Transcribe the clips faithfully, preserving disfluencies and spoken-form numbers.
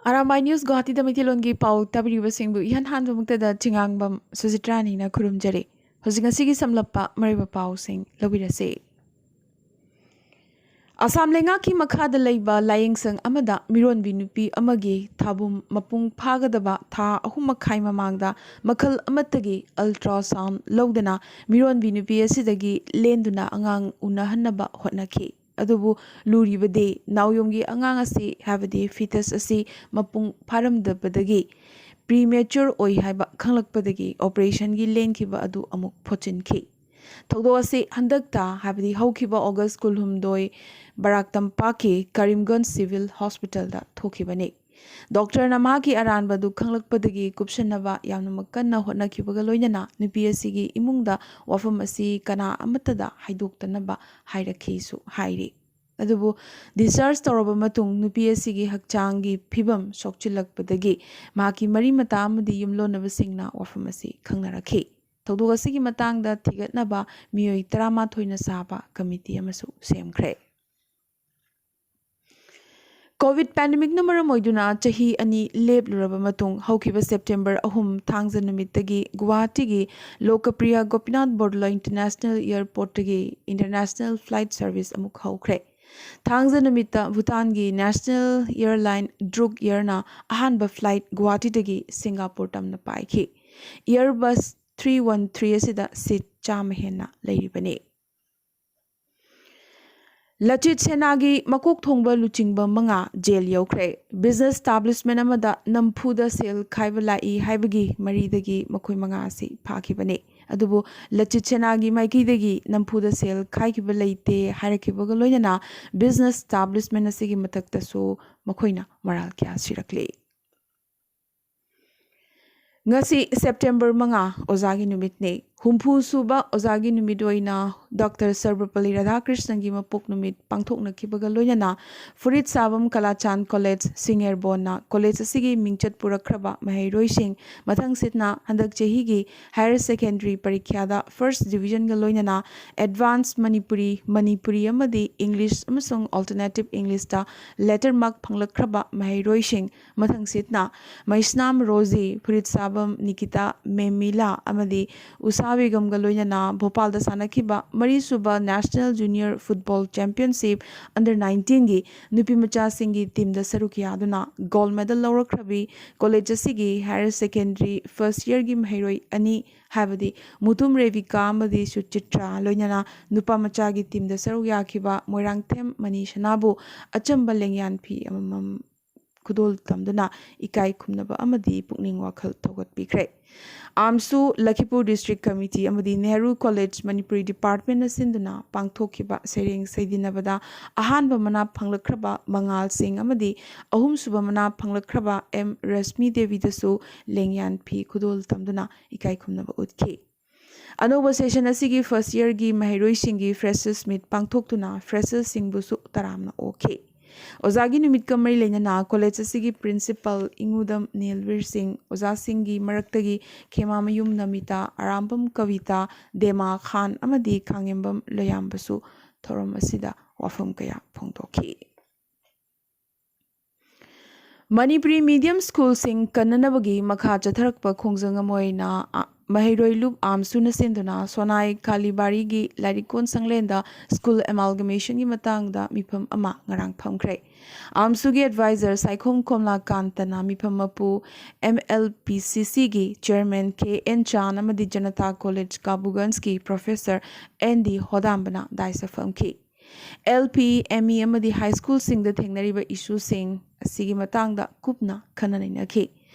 Arambai news ꯒꯨꯋꯥꯍꯥꯇꯤꯗ ꯃꯩꯇꯩꯂꯣꯟꯒꯤ ꯄꯥꯎ ꯇꯥꯕꯤꯔꯤꯕꯁꯤꯡꯕꯨ ꯏꯍꯥꯟ ꯍꯥꯟꯕꯃꯛꯇꯗ ꯆꯤꯉꯥꯡꯕꯝ ꯁꯨꯖꯤꯇ꯭ꯔꯥꯅꯤꯅ ꯈꯨꯔꯨꯝꯖꯔꯤ꯫ ꯍꯧꯖꯤꯛ ꯉꯁꯤꯒꯤ ꯁꯝꯂꯞꯄ ꯃꯔꯨꯑꯣꯏꯕ ꯄꯥꯎꯁꯤꯡ ꯂꯧꯕꯤꯔꯁꯤ꯫ ꯑꯁꯥꯝ ꯂꯩꯉꯥꯛꯀꯤ ꯃꯈꯥꯗ ꯂꯩꯕ ꯂꯥꯌꯦꯡꯁꯪ ꯑꯃꯗ ꯃꯤꯔꯣꯟꯕꯤ ꯅꯨꯄꯤ ꯑꯃꯒꯤ ꯊꯥꯕꯨꯝ ꯃꯄꯨꯡ ꯐꯥꯒꯗꯕ ꯊꯥ ꯑꯍꯨꯝ ꯃꯈꯥꯏ ꯃꯃꯥꯡꯗ ꯃꯈꯜ ꯑꯃꯠꯇꯒꯤ ultrasound ꯂꯧꯗꯅ ꯃꯤꯔꯣꯟꯕꯤ ꯅꯨꯄꯤ ꯑꯁꯤꯗꯒꯤ ꯂꯦꯟꯗꯨꯅ ꯑꯉꯥꯡ ꯎꯅꯍꯟꯅꯕ ꯍꯣꯠꯅꯈꯤ꯫ ꯑꯗꯨꯕꯨ ꯂꯨꯔꯤꯕꯗꯤ ꯅꯥꯎꯌꯣꯝꯒꯤ ꯑꯉꯥꯡ ꯑꯁꯤ, ꯍꯥꯏꯕꯗꯤ fetus ꯑꯁꯤ ꯃꯄꯨꯡ ꯐꯥꯔꯝꯗꯕꯗꯒꯤ premature ꯑꯣꯏ ꯍꯥꯏꯕ ꯈꯪꯂꯛꯄꯗꯒꯤ operationꯒꯤ ꯂꯦꯟꯈꯤꯕ ꯑꯗꯨ ꯑꯃꯨꯛ ꯐꯣꯠꯆꯤꯟꯈꯤ꯫ ꯊꯧꯗꯣꯛ ꯑꯁꯤ ꯍꯟꯗꯛꯇ, ꯍꯥꯏꯕꯗꯤ ꯍꯧꯈꯤꯕ August ꯀꯨꯟꯍꯨꯝꯗꯣꯏ, ꯕꯔꯥꯛ ꯇꯝꯄꯥꯛꯀꯤ ꯀꯔꯤꯝꯒꯟꯖ ꯁꯤꯚꯤꯜ ꯍꯣꯁꯄꯤꯇꯥꯜꯗ ꯊꯣꯛꯈꯤꯕꯅꯤ꯫ ꯗꯣꯛꯇꯔꯅ ꯃꯍꯥꯛꯀꯤ ꯑꯔꯥꯟꯕ ꯑꯗꯨ ꯈꯪꯂꯛꯄꯗꯒꯤ ꯀꯨꯞꯁꯟꯅꯕ ꯌꯥꯝꯅꯃꯛ ꯀꯟꯅ ꯍꯣꯠꯅꯈꯤꯕꯒ ꯂꯣꯏꯅꯅ ꯅꯨꯄꯤ ꯑꯁꯤꯒꯤ ꯏꯃꯨꯡꯗ ꯋꯥꯐꯝ ꯑꯁꯤ ꯀꯅꯥ ꯑꯃꯠꯇꯗ ꯍꯥꯏꯗꯣꯛꯇꯅꯕ ꯍꯥꯏꯔꯛꯈꯤꯁꯨ ꯍꯥꯏꯔꯤ꯫ ꯑꯗꯨꯕꯨ discharge ꯇꯧꯔꯕ ꯃꯇꯨꯡ ꯅꯨꯄꯤ ꯑꯁꯤꯒꯤ ꯍꯛꯆꯥꯡꯒꯤ ꯐꯤꯕꯝ ꯁꯣꯛꯆꯤꯜꯂꯛꯄꯗꯒꯤ ꯃꯍꯥꯛꯀꯤ ꯃꯔꯤ ꯃꯇꯥ ꯑꯃꯗꯤ ꯌꯨꯝꯂꯣꯟꯅꯕꯁꯤꯡꯅ ꯋꯥꯐꯝ ꯑꯁꯤ ꯈꯪꯅꯔꯛꯈꯤ꯫ ꯊꯧꯗꯣꯛ ꯑꯁꯤꯒꯤ ꯃꯇꯥꯡꯗ ꯊꯤꯒꯠꯅꯕ ꯃꯤꯑꯣꯏ ꯇꯔꯥꯃꯥꯊꯣꯏꯅ ꯁꯥꯕ ꯀꯃꯤꯇꯤ ꯑꯃꯁꯨ ꯁꯦꯝꯈ꯭ꯔꯦ꯫ COVID pandemicꯅ ꯃꯔꯝ ꯑꯣꯏꯗꯨꯅ ꯆꯍꯤ ꯑꯅꯤ ꯂꯦꯞꯂꯨꯔꯕ ꯃꯇꯨꯡ ꯍꯧꯈꯤꯕ September ꯑꯍꯨꯝ ꯊꯥꯡꯖ ꯅꯨꯃꯤꯠꯇꯒꯤ ꯒꯨꯋꯥꯍꯥꯇꯤꯒꯤ ꯂꯣꯀꯄ꯭ꯔꯤꯌꯥ Gopinath ꯕꯣꯔꯗꯨꯂꯥ International Airportꯇꯒꯤ international flight service ꯑꯃꯨꯛ ꯍꯧꯈ꯭ꯔꯦ꯫ ꯊꯥꯡꯖ ꯅꯨꯃꯤꯠꯇ ꯚꯨꯇꯥꯟꯒꯤ national airline Druk Airꯅ ꯑꯍꯥꯟꯕ flight ꯒꯨꯋꯥꯍꯥꯇꯤꯗꯒꯤ ꯁꯤꯡꯒꯥꯄꯨꯔ ꯇꯝꯅ ꯄꯥꯏꯈꯤ꯫ Airbus three one three ꯑꯁꯤꯗ seat ꯆꯥꯝꯃ ꯍꯦꯟꯅ ꯂꯩꯔꯤꯕꯅꯤ꯫ ꯂꯆꯤꯠ ꯁꯦꯅꯥꯒꯤ ꯃꯀꯣꯛ ꯊꯣꯡꯕ ꯂꯨꯆꯤꯡꯕ ꯃꯉꯥ ꯖꯦꯜ ꯌꯧꯈ꯭ꯔꯦ꯫ Business establishment ꯑꯃꯗ ꯅꯝꯐꯨꯗ ꯁꯦꯜ ꯈꯥꯏꯕ ꯂꯥꯛꯏ ꯍꯥꯏꯕꯒꯤ ꯃꯔꯤꯗꯒꯤ ꯃꯈꯣꯏ ꯃꯉꯥ ꯑꯁꯤ ꯐꯥꯈꯤꯕꯅꯤ꯫ ꯑꯗꯨꯕꯨ ꯂꯆꯤꯠ ꯁꯦꯅꯥꯒꯤ ꯃꯥꯏꯀꯩꯗꯒꯤ ꯅꯝꯐꯨꯗ ꯁꯦꯜ ꯈꯥꯏꯈꯤꯕ ꯂꯩꯇꯦ ꯍꯥꯏꯔꯛꯈꯤꯕꯒ ꯂꯣꯏꯅꯅ business establishment ꯑꯁꯤꯒꯤ ꯃꯊꯛꯇꯁꯨ ꯃꯈꯣꯏꯅ ꯃꯔꯥꯜ ꯀꯌꯥ ꯁꯤꯔꯛꯂꯤ꯫ ꯉꯁꯤ September ꯃꯉꯥ ꯑꯣꯖꯥꯒꯤ ꯅꯨꯃꯤꯠꯅꯤ꯫ ꯍꯨꯝꯐꯨ ꯁꯨꯕ ꯑꯣꯖꯥꯒꯤ ꯅꯨꯃꯤꯠ ꯑꯣꯏꯅ ꯗꯣꯛꯇꯔ ꯁꯔꯕꯄꯜꯂꯤ ꯔꯥꯙꯥꯀ꯭ꯔꯤꯁꯅꯟꯒꯤ ꯃꯄꯣꯛ ꯅꯨꯃꯤꯠ ꯄꯥꯡꯊꯣꯛꯅꯈꯤꯕꯒ ꯂꯣꯏꯅꯅ ꯐꯨꯔꯤꯠ ꯁꯥꯕꯝ ꯀꯂꯥꯆꯥꯟ ꯀꯣꯂꯦꯖ ꯁꯤꯡꯑꯦꯔꯕꯣꯟꯅ ꯀꯣꯂꯦꯖ ꯑꯁꯤꯒꯤ ꯃꯤꯡꯆꯠ ꯄꯨꯔꯛꯈ꯭ꯔꯕ ꯃꯍꯩꯔꯣꯏꯁꯤꯡ ꯃꯊꯪꯁꯤꯠꯅ ꯍꯟꯗꯛ ꯆꯍꯤꯒꯤ ꯍꯥꯌꯔ ꯁꯦꯀꯦꯟꯗꯔꯤ ꯄꯔꯤꯈ꯭ꯌꯥꯗ ꯐꯥꯔꯁ ꯗꯤꯕꯤꯖꯟꯒ ꯂꯣꯏꯅꯅ ꯑꯦꯗꯚꯥꯟꯁ ꯃꯅꯤꯄꯨꯔꯤ, ꯃꯅꯤꯄꯨꯔꯤ ꯑꯃꯗꯤ ꯏꯪꯂꯤꯁ ꯑꯃꯁꯨꯡ ꯑꯜꯇꯔꯅꯦꯇꯤꯚ ꯏꯪꯂꯤꯁꯇ ꯂꯦꯇꯔ ꯃꯥꯔꯛ ꯐꯪꯂꯛꯈ꯭ꯔꯕ ꯃꯍꯩꯔꯣꯏꯁꯤꯡ ꯃꯊꯪꯁꯤꯠꯅ ꯃꯩꯁꯅꯥꯝ ꯔꯣꯖꯤ, ꯐꯨꯔꯤꯠ ꯁꯥꯕꯝ ꯅꯤꯀꯤꯇꯥ, ꯃꯦꯃꯤꯂꯥ ꯑꯃꯗꯤ ꯎꯁꯥ ꯕꯦꯒꯝꯒ ꯂꯣꯏꯅꯅ ꯚꯣꯄꯥꯜꯗ ꯁꯥꯟꯅꯈꯤꯕ ꯃꯔꯤꯁꯨꯕ national junior football championship under ꯅꯥꯏꯟꯇꯤꯟꯒꯤ ꯅꯨꯄꯤꯃꯆꯥꯁꯤꯡꯒꯤ ꯇꯤꯝꯗ ꯁꯔꯨꯛ ꯌꯥꯗꯨꯅ ꯒꯣꯜ ꯃꯦꯗꯜ ꯂꯧꯔꯛꯈ꯭ꯔꯕꯤ ꯀꯣꯂꯦꯖ ꯑꯁꯤꯒꯤ ꯍꯥꯌꯔ ꯁꯦꯀꯦꯟꯗꯔꯤ ꯐꯥꯔꯁ ꯏꯌꯔꯒꯤ ꯃꯍꯩꯔꯣꯏ ꯑꯅꯤ, ꯍꯥꯏꯕꯗꯤ ꯃꯨꯇꯨꯝ ꯔꯦꯕꯤꯀꯥ ꯑꯃꯗꯤ ꯁꯨꯆꯤꯇ꯭ꯔꯥ, ꯂꯣꯏꯅꯅ ꯅꯨꯄꯥ ꯃꯆꯥꯒꯤ ꯇꯤꯝꯗ ꯁꯔꯨꯛ ꯌꯥꯈꯤꯕ ꯃꯣꯏꯔꯥꯡꯊꯦꯝ ꯃꯅꯤ ꯁꯅꯥꯕꯨ ꯑꯆꯝꯕ ꯂꯦꯡꯌꯥꯟ ꯐꯤ ꯑꯃꯃꯝ ꯈꯨꯗꯣꯜ ꯇꯝꯗꯨꯅ ꯏꯀꯥꯏ ꯈꯨꯝꯅꯕ ꯑꯃꯗꯤ ꯄꯨꯛꯅꯤꯡ ꯋꯥꯈꯜ ꯊꯧꯒꯠꯄꯤꯈ꯭ꯔꯦ꯫ ꯑꯥꯝꯁꯨ, ꯂꯈꯤꯄꯨꯔ ꯗꯤꯁꯇ꯭ꯔꯤꯛ ꯀꯃꯤꯇꯤ ꯑꯃꯗꯤ ꯅꯦꯍꯔꯨ ꯀꯣꯂꯦꯖ ꯃꯅꯤꯄꯨꯔꯤ ꯗꯤꯄꯥꯔꯠꯃꯦꯟꯅ ꯁꯤꯟꯗꯨꯅ ꯄꯥꯡꯊꯣꯛꯈꯤꯕ ꯁꯩꯔꯦꯡ ꯁꯩꯗꯤꯟꯅꯕꯗ ꯑꯍꯥꯟꯕ ꯃꯅꯥ ꯐꯪꯂꯛꯈ꯭ꯔꯕ ꯃꯉꯥꯜ ꯁꯤꯡ ꯑꯃꯗꯤ ꯑꯍꯨꯝꯁꯨꯕ ꯃꯅꯥ ꯐꯪꯂꯛꯈ꯭ꯔꯕ ꯑꯦꯝ ꯔꯁꯃꯤ ꯗꯦꯕꯤꯗꯁꯨ ꯂꯦꯡꯌꯥꯟ ꯐꯤ ꯈꯨꯗꯣꯜ ꯇꯝꯗꯨꯅ ꯏꯀꯥꯏ ꯈꯨꯝꯅꯕ ꯎꯠꯈꯤ꯫ ꯑꯅꯧꯕ ꯁꯦꯁꯟ ꯑꯁꯤꯒꯤ ꯐꯥꯔꯁ ꯏꯌꯔꯒꯤ ꯃꯍꯩꯔꯣꯏꯁꯤꯡꯒꯤ ꯐ꯭ꯔꯦꯁꯔꯁ ꯃꯤꯠ ꯄꯥꯡꯊꯣꯛꯇꯨꯅ ꯐ꯭ꯔꯦꯁꯔꯁꯤꯡꯕꯨꯁꯨ ꯇꯔꯥꯝꯅ ꯑꯣꯛꯈꯤ꯫ ꯑꯣꯖꯥꯒꯤ ꯅꯨꯃꯤꯠꯀ ꯃꯔꯤ ꯂꯩꯅꯅ ꯀꯣꯂꯦꯖ ꯑꯁꯤꯒꯤ ꯄ꯭ꯔꯤꯟꯁꯤꯄꯜ ꯏꯉꯨꯗꯝ ꯅꯤꯜꯕꯤꯔ ꯁꯤꯡ, ꯑꯣꯖꯥꯁꯤꯡꯒꯤ ꯃꯔꯛꯇꯒꯤ ꯈꯦꯃꯥꯃꯌꯨꯝ ꯅꯃꯤꯇꯥ, ꯑꯔꯥꯝꯕꯝ ꯀꯕꯤꯇꯥ, ꯗꯦꯃꯥ ꯈꯥꯟ ꯑꯃꯗꯤ ꯈꯥꯡꯉꯦꯝꯕꯝ ꯂꯣꯌꯥꯝꯕꯁꯨ ꯊꯧꯔꯝ ꯑꯁꯤꯗ ꯋꯥꯐꯝ ꯀꯌꯥ ꯐꯣꯡꯗꯣꯛꯈꯤ꯫ ꯃꯅꯤꯄꯨꯔꯤ ꯃꯤꯗꯤꯌꯝ ꯁ꯭ꯀꯨꯜꯁꯤꯡ ꯀꯟꯅꯅꯕꯒꯤ ꯃꯈꯥ ꯆꯠꯊꯔꯛꯄ ꯈꯣꯡꯖꯪ ꯑꯃ ꯑꯣꯏꯅ, ꯑ, ꯃꯍꯩꯔꯣꯏ ꯂꯨꯞ ꯑꯥꯝꯁꯨꯅ ꯁꯤꯟꯗꯨꯅ ꯁꯣꯅꯥꯏ ꯀꯥꯂꯤꯕꯥꯔꯤꯒꯤ ꯂꯥꯏꯔꯤꯛꯀꯣꯟ ꯁꯪꯂꯦꯟꯗ ꯁ꯭ꯀꯨꯜ ꯑꯦꯃꯥꯜꯒꯃꯦꯁꯟꯒꯤ ꯃꯇꯥꯡꯗ ꯃꯤꯐꯝ ꯑꯃ ꯉꯔꯥꯡ ꯐꯝꯈ꯭ꯔꯦ꯫ ꯑꯥꯝꯁꯨꯒꯤ ꯑꯦꯗꯚꯥꯏꯖꯔ ꯁꯥꯏꯈꯣꯝ ꯀꯣꯝꯂꯥꯀꯥꯟꯇꯅ ꯃꯤꯐꯝ ꯃꯄꯨ, ꯑꯦꯝ ꯑꯦꯜ ꯄꯤ ꯁꯤ ꯁꯤꯒꯤ ꯆꯤꯌꯔꯃꯦꯟ ꯀꯦ ꯑꯦꯟ ꯆꯥꯟ ꯑꯃꯗꯤ ꯖꯅꯇꯥ ꯀꯣꯂꯦꯖ ꯀꯥꯕꯨꯒꯟꯖꯀꯤ ꯄ꯭ꯔꯣꯐꯦꯁꯔ ꯑꯦꯟ ꯗꯤ ꯍꯣꯗꯥꯝꯕꯅ ꯗꯥꯏꯁꯇ ꯐꯝꯈꯤ꯫ ꯑꯦꯜ ꯄꯤ, ꯑꯦꯝ ꯏ ꯑꯃꯗꯤ ꯍꯥꯏ ꯁ꯭ꯀꯨꯜꯁꯤꯡꯗ ꯊꯦꯡꯅꯔꯤꯕ ꯏꯁꯨꯁꯤꯡ ꯑꯁꯤꯒꯤ ꯃꯇꯥꯡꯗ ꯀꯨꯞꯅ ꯈꯟꯅ ꯅꯩꯅꯈꯤ꯫